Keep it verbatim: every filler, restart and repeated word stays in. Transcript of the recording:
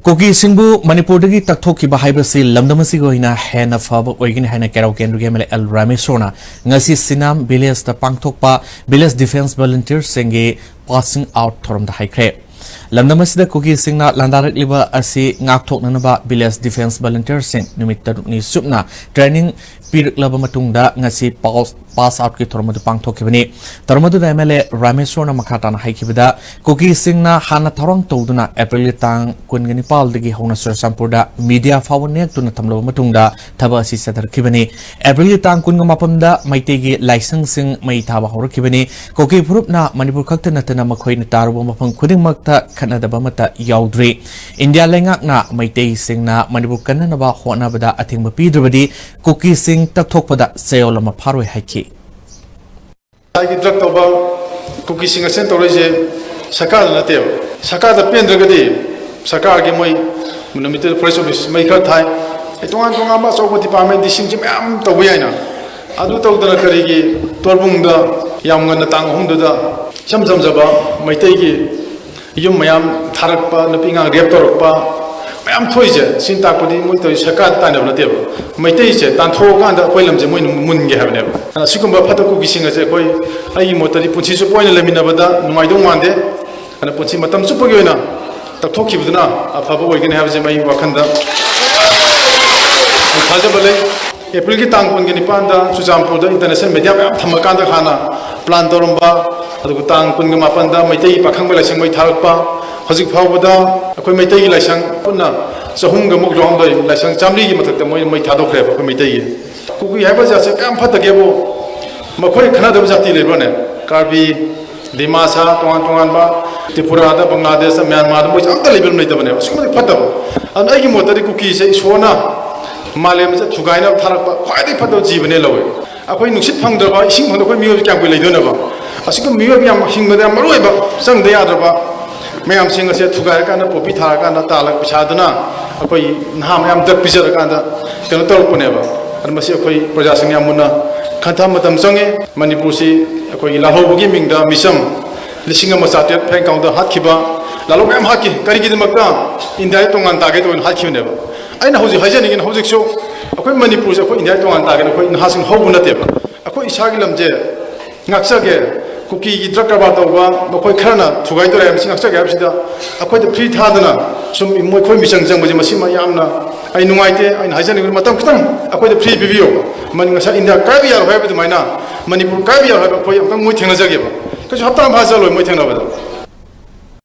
ꯀꯨꯀꯤꯁꯤꯡꯕꯨ ꯃꯅꯤꯄꯨꯔꯗꯒꯤ ꯇꯛꯊꯣꯛꯈꯤꯕ ꯍꯥꯏꯕꯁꯤ ꯂꯝꯗꯝ ꯑꯁꯤꯒꯤ ꯑꯣꯏꯅ ꯍꯦꯟꯅ ꯐꯕ ꯑꯣꯏꯒꯅꯤ ꯍꯥꯏꯅ ꯀꯦꯔꯥꯎ ꯀꯦꯟꯗ꯭ꯔꯒꯤ ꯑꯦꯝ ꯑꯦꯜ ꯑꯦ ꯑꯦꯜ ꯔꯥꯃꯦꯁꯣꯔꯅ ꯉꯁꯤ ꯁꯤꯅꯥꯝ ꯚꯤꯂꯦꯖꯇ ꯄꯥꯡꯊꯣꯛꯄ ꯚꯤꯂꯦꯖ ꯗꯤꯐꯦꯟꯁ ꯚꯣꯂꯨꯟꯇꯤꯌꯔꯁꯤꯡꯒꯤ ꯄꯥꯁꯤꯡ ꯑꯥꯎꯠ ꯊꯧꯔꯝꯗ ꯍꯥꯏꯈ꯭ꯔꯦ꯫ ꯂꯝꯗꯝ ꯑꯁꯤꯗ ꯀꯨꯀꯤꯁꯤꯡꯅ ꯂꯥꯟꯗꯥꯔꯛꯂꯤꯕ ꯑꯁꯤ ꯉꯥꯛꯊꯣꯛꯅꯅꯕ ꯚꯤꯂꯦꯖ ꯗꯤꯐꯦꯟꯁ ꯚꯣꯂꯨꯟꯇꯤꯌꯔꯁꯤꯡ ꯅꯨꯃꯤꯠ ꯇꯔꯨꯛꯅꯤ ꯆꯨꯞꯅ ꯇ꯭ꯔꯦꯅꯤꯡ ꯄꯤꯔꯛꯂꯕ ꯃꯇꯨꯡꯗ ꯉꯁꯤ ꯄꯥꯁ ꯑꯥꯎꯠꯀꯤ ꯊꯧꯔꯝ ꯑꯗꯨ ꯄꯥꯡꯊꯣꯛꯈꯤꯕꯅꯤ꯫ ꯊꯧꯔꯝ ꯑꯗꯨꯗ ꯑꯦꯝ ꯑꯦꯜ ꯑꯦ ꯔꯥꯃꯦꯁꯣꯔꯅ ꯃꯈꯥ ꯇꯥꯅ ꯍꯥꯏꯈꯤꯕꯗ, ꯀꯨꯀꯤꯁꯤꯡꯅ ꯍꯥꯟꯅ ꯊꯧꯔꯥꯡ ꯇꯧꯗꯨꯅ ꯑꯦꯄ꯭ꯔꯤꯜꯒꯤ ꯇꯥꯡ ꯀꯨꯟꯒ ꯅꯤꯄꯥꯜꯗꯒꯤ ꯍꯧꯅ ꯆꯨꯔꯆꯥꯟꯄꯨꯔꯗ ꯃꯤꯗꯤꯌꯥ ꯐꯥꯎꯕ ꯅꯦꯛꯇꯨꯅ ꯊꯝꯂꯕ ꯃꯇꯨꯡꯗ ꯊꯕꯛ ꯑꯁꯤ ꯆꯠꯊꯔꯛꯈꯤꯕꯅꯤ꯫ ꯑꯦꯄ꯭ꯔꯤꯜꯒꯤ ꯇꯥꯡ ꯀꯨꯟꯒ ꯃꯥꯄꯟꯗ ꯃꯩꯇꯩꯒꯤ ꯂꯥꯏꯁꯪꯁꯤꯡ ꯃꯩ ꯊꯥꯕ ꯍꯧꯔꯛꯈꯤꯕꯅꯤ꯫ ꯀꯨꯀꯤ ꯐꯨꯔꯨꯞꯅ ꯃꯅꯤꯄꯨꯔ ꯈꯛꯇ ꯅꯠꯇꯅ ꯃꯈꯣꯏꯅ ꯇꯥꯔꯨꯕ ꯃꯐꯝ ꯈꯨꯗꯤꯡꯃꯛꯇ ꯈꯠꯅꯗꯕ ꯑꯃꯠꯇ ꯌꯥꯎꯗ꯭ꯔꯤ꯫ ꯏꯟꯗꯤꯌꯥ ꯂꯩꯉꯥꯛꯅ ꯃꯩꯇꯩꯁꯤꯡꯅ ꯃꯅꯤꯄꯨꯔ ꯀꯟꯅꯅꯕ ꯍꯣꯠꯅꯕꯗ ꯑꯊꯤꯡꯕ ꯄꯤꯗ꯭ꯔꯕꯗꯤ ꯀꯨꯀꯤꯁꯤꯡ ꯇꯛꯊꯣꯛꯄꯗ ꯆꯌꯣꯜ ꯑꯃ ꯐꯥꯔꯣꯏ ꯍꯥꯏꯈꯤ꯫ ꯉꯁꯥꯏꯒꯤ ꯗ꯭ꯔꯒ ꯇꯧꯕ ꯀꯨꯀꯤꯁꯤꯡ ꯑꯁꯤꯅ ꯇꯧꯔꯛꯏꯁꯦ ꯁꯔꯀꯥꯔꯗ ꯅꯠꯇꯦꯕ꯫ ꯁꯔꯀꯥꯔꯗ ꯄꯦꯟꯗ꯭ꯔꯒꯗꯤ ꯁꯔꯀꯥꯔꯒꯤ ꯃꯣꯏ ꯅꯨꯃꯤꯠꯇꯨꯗ ꯐꯣꯔꯦꯁ ꯑꯣꯐꯤꯁ ꯃꯩ ꯈꯔ ꯊꯥꯏ, ꯑꯩ ꯇꯣꯉꯥꯟ ꯇꯣꯉꯥꯟꯕ ꯑꯆꯧꯕ ꯗꯤꯄꯥꯔꯠꯃꯦꯟ ꯗꯤ ꯁꯤꯁꯤ ꯃꯌꯥꯝ ꯇꯧꯕ ꯌꯥꯏꯅ꯫ ꯑꯗꯨ ꯇꯧꯗꯅ ꯀꯔꯤꯒꯤ ꯇꯣꯔꯕꯨꯡꯗ ꯌꯥꯝ ꯉꯟꯅ ꯇꯥꯡ ꯑꯍꯨꯝꯗꯨꯗ ꯏꯆꯝ ꯆꯝꯖꯕ ꯃꯩꯇꯩꯒꯤ ꯌꯨꯝ ꯃꯌꯥꯝ ꯊꯥꯔꯛꯄ, ꯅꯨꯄꯤ ꯑꯉꯥꯡ ꯔꯦꯞ ꯇꯧꯔꯛꯄ ꯃꯌꯥꯝ ꯊꯣꯛꯏꯁꯦ, ꯁꯤꯅ ꯇꯥꯛꯄꯗꯤ ꯃꯣꯏ ꯇꯧꯔꯤ ꯁꯔꯀꯥꯔꯗ ꯇꯥꯏꯅꯕ ꯅꯠꯇꯦꯕ꯫ ꯃꯩꯇꯩꯁꯦ ꯇꯥꯟꯊꯣꯛꯑꯀꯥꯟꯗ ꯑꯩꯈꯣꯏ ꯂꯝꯁꯦ ꯃꯣꯏꯅ ꯃꯨꯟꯒꯦ ꯍꯥꯏꯕꯅꯦꯕ꯫ ꯑꯗꯨꯅ ꯑꯁꯤꯒꯨꯝꯕ ꯐꯠꯇ ꯀꯨꯀꯤꯁꯤꯡ ꯑꯁꯦ ꯑꯩꯈꯣꯏ, ꯑꯩꯒꯤ ꯃꯣꯠꯇꯗꯤ ꯄꯨꯟꯁꯤ ꯆꯨꯞꯄ ꯑꯣꯏꯅ ꯂꯩꯃꯤꯟꯅꯕꯗ ꯅꯨꯡꯉꯥꯏꯗꯧ ꯃꯥꯟꯗꯦ꯫ ꯑꯗꯨꯅ ꯄꯨꯟꯁꯤ ꯃꯇꯝ ꯆꯨꯞꯄꯒꯤ ꯑꯣꯏꯅ ꯇꯛꯊꯣꯛꯈꯤꯕꯗꯨꯅ ꯑꯐꯕ ꯑꯣꯏꯒꯅꯤ ꯍꯥꯏꯕꯁꯦ ꯑꯩ ꯋꯥꯈꯜꯗ ꯑꯩ ꯊꯥꯖꯕ ꯂꯩ꯫ ꯑꯦꯄ꯭ꯔꯤꯜꯒꯤ ꯇꯥꯡ ꯀꯨꯟꯒ ꯅꯤꯄꯥꯟꯗ ꯆꯨꯔꯆꯥꯟꯄꯨꯔꯗ ꯏꯟꯇꯔꯅꯦꯁꯅꯦꯜ ꯃꯦꯗꯤꯌꯥ ꯃꯌꯥꯝ ꯊꯝꯃꯀꯥꯟꯗ ꯍꯥꯟꯅ ꯄ꯭ꯂꯥꯟ ꯇꯧꯔꯝꯕ, ꯑꯗꯨꯒ ꯇꯥꯡ ꯀꯨꯟꯒ ꯃꯥꯄꯟꯗ ꯃꯩꯇꯩꯒꯤ ꯄꯥꯈꯪꯕ ꯂꯥꯏꯁꯪ ꯃꯩ ꯊꯥꯔꯛꯄ, ꯍꯧꯖꯤꯛ ꯐꯥꯎꯕꯗ ꯑꯩꯈꯣꯏ ꯃꯩꯇꯩꯒꯤ ꯂꯥꯏꯁꯪ ꯄꯨꯟꯅ ꯆꯍꯨꯝꯒ ꯃꯧꯗ꯭ꯔꯥꯍꯨꯝꯗꯣꯏ, ꯂꯥꯏꯁꯪ ꯆꯥꯃꯔꯤꯒꯤ ꯃꯊꯛꯇ ꯃꯣꯏ ꯃꯩ ꯊꯥꯗꯣꯛꯈ꯭ꯔꯦꯕ ꯑꯩꯈꯣꯏ ꯃꯩꯇꯩꯒꯤ꯫ ꯀꯨꯀꯤ ꯍꯥꯏꯕ ꯖꯥꯠꯁꯦ ꯀꯌꯥꯝ ꯐꯠꯇꯒꯦꯕꯨ, ꯃꯈꯣꯏ ꯈꯠꯅꯗꯕ ꯖꯥꯇꯤ ꯂꯩꯕ꯭ꯔꯅꯦ? ꯀꯥꯔꯕꯤ, ꯗꯤꯃꯥꯁꯥ, ꯇꯣꯉꯥꯟ ꯇꯣꯉꯥꯟꯕ, ꯇ꯭ꯔꯤꯄꯨꯔꯥꯗ, ꯕꯪꯒ꯭ꯂꯥꯗꯦꯁꯇ, ꯃ꯭ꯌꯥꯟꯃꯥꯔꯗ, ꯃꯣꯏꯁꯦ ꯑꯝꯇ ꯂꯩꯕ ꯂꯩꯇꯕꯅꯦꯕ꯫ ꯑꯁꯨꯛꯀꯤ ꯃꯇꯤꯛ ꯐꯠꯇꯕ꯫ ꯑꯗꯨꯅ ꯑꯩꯒꯤ ꯃꯣꯠꯇꯗꯤ ꯀꯨꯀꯤꯁꯦ ꯏꯁꯣꯔꯅ ꯃꯥꯂꯦꯝ ꯑꯁꯤꯗ ꯊꯨꯒꯥꯏꯅꯕ ꯊꯥꯔꯛꯄ ꯈ꯭ꯋꯥꯏꯗꯒꯤ ꯐꯠꯇꯕ ꯖꯤꯕꯅꯦ ꯂꯧꯋꯦ꯫ ꯑꯩꯈꯣꯏ ꯅꯨꯡꯁꯤꯠ ꯐꯪꯗ꯭ꯔꯕ, ꯏꯁꯤꯡ ꯐꯪꯗ꯭ꯔꯕ, ꯑꯩꯈꯣꯏ ꯃꯤꯑꯣꯏꯕ ꯀꯌꯥꯝ ꯀꯨꯏ ꯂꯩꯗꯣꯏꯅꯣꯕ? ꯑꯁꯤꯒꯨꯝꯕ ꯃꯤꯑꯣꯏꯕ ꯌꯥꯝ ꯍꯤꯡꯕꯗ ꯌꯥꯝ ꯃꯔꯨ ꯑꯣꯏꯕ, ꯆꯪꯗ ꯌꯥꯗ꯭ꯔꯕ ꯃꯌꯥꯝꯁꯤꯡ ꯑꯁꯦ ꯊꯨꯒꯥꯏꯔꯀꯥꯟꯗ, ꯄꯣꯄꯤ ꯊꯥꯔꯀꯥꯟꯗ, ꯇꯥꯜꯂꯒ ꯄꯩꯁꯥꯗꯨꯅ ꯑꯩꯈꯣꯏ ꯅꯍꯥ ꯃꯌꯥꯝ ꯗ꯭ꯔꯒ ꯄꯤꯖꯔꯀꯥꯟꯗ ꯀꯩꯅꯣ ꯇꯧꯔꯛꯄꯅꯦꯕ꯫ ꯑꯗꯨ ꯃꯁꯤ ꯑꯩꯈꯣꯏ ꯄ꯭ꯔꯖꯥꯁꯤꯡ ꯌꯥꯝ ꯃꯨꯟꯅ ꯈꯟꯊꯕ ꯃꯇꯝ ꯆꯪꯉꯤ꯫ ꯃꯅꯤꯄꯨꯔꯁꯤ ꯑꯩꯈꯣꯏꯒꯤ ꯂꯥꯜꯍꯧꯕꯒꯤ ꯃꯤꯡꯗ ꯃꯤꯆꯝ ꯂꯤꯁꯤꯡ ꯑꯃ ꯆꯥꯇ꯭ꯔꯦꯠ ꯐ꯭ꯔꯦꯡ ꯀꯥꯎꯟꯗ ꯍꯥꯠꯈꯤꯕ, ꯂꯥꯂꯣꯡ ꯃꯌꯥꯝ ꯍꯥꯠꯈꯤ꯫ ꯀꯔꯤꯒꯤꯗꯃꯛꯇ? ꯏꯟꯗꯤꯌꯥꯗ ꯇꯣꯉꯥꯟ ꯇꯥꯒꯦ ꯇꯧꯅ ꯍꯥꯠꯈꯤꯕꯅꯦꯕ꯫ ꯑꯩꯅ ꯍꯧꯖꯤꯛ ꯍꯥꯏꯖꯅꯤꯡꯉꯤꯅ, ꯍꯧꯖꯤꯛꯁꯨ ꯑꯩꯈꯣꯏ ꯃꯅꯤꯄꯨꯔꯁꯦ ꯑꯩꯈꯣꯏ ꯏꯟꯗꯤꯌꯥꯗ ꯇꯣꯉꯥꯟ ꯇꯥꯒꯦꯅ ꯑꯩꯈꯣꯏ ꯅꯍꯥꯁꯤꯡ ꯍꯧꯕ ꯅꯠꯇꯦꯕ꯫ ꯑꯩꯈꯣꯏ ꯏꯁꯥꯒꯤ ꯂꯝꯁꯦ ꯉꯥꯛꯆꯒꯦ, ꯀꯨꯀꯤꯒꯤ ꯗ꯭ꯔꯒ ꯀꯔꯕꯥꯔ ꯇꯧꯕ ꯃꯈꯣꯏ ꯈꯔꯅ ꯊꯨꯒꯥꯏꯗꯣꯔꯦ ꯍꯥꯏꯕꯁꯤ ꯉꯥꯛꯆꯒꯦ ꯍꯥꯏꯕꯁꯤꯗ, ꯑꯩꯈꯣꯏꯗ ꯐ꯭ꯔꯤ ꯊꯥꯗꯅ ꯁꯨꯝ ꯃꯈꯣꯏ ꯃꯤꯆꯪ ꯆꯪꯕꯁꯦ, ꯃꯁꯤꯃ ꯌꯥꯝꯅ ꯑꯩ ꯅꯨꯡꯉꯥꯏꯇꯦ꯫ ꯑꯩꯅ ꯍꯥꯏꯖꯅꯤꯡꯕꯗꯤ, ꯃꯇꯝ ꯈꯤꯇꯪ ꯑꯩꯈꯣꯏꯗ ꯐ꯭ꯔꯤ ꯄꯤꯕꯤꯌꯣ꯫ ꯃꯅꯤ-, ꯉꯁꯥꯏ ꯏꯟꯗꯤꯌꯥ ꯀꯥꯏꯕ ꯌꯥꯔꯣꯏ ꯍꯥꯏꯕ ꯑꯗꯨꯃꯥꯏꯅ ꯃꯅꯤꯄꯨꯔ ꯀꯥꯏꯕ ꯌꯥꯔꯣꯏ ꯍꯥꯏꯕ ꯑꯩꯈꯣꯏ ꯑꯃꯨꯛꯇꯪ ꯃꯣꯏ ꯊꯦꯡꯅꯖꯒꯦꯕ꯫ ꯀꯩꯁꯨ ꯍꯞꯇꯥ ꯑꯃ ꯐꯥꯖꯜꯂꯣꯏ ꯃꯣꯏ ꯊꯦꯡꯅꯕꯗ꯫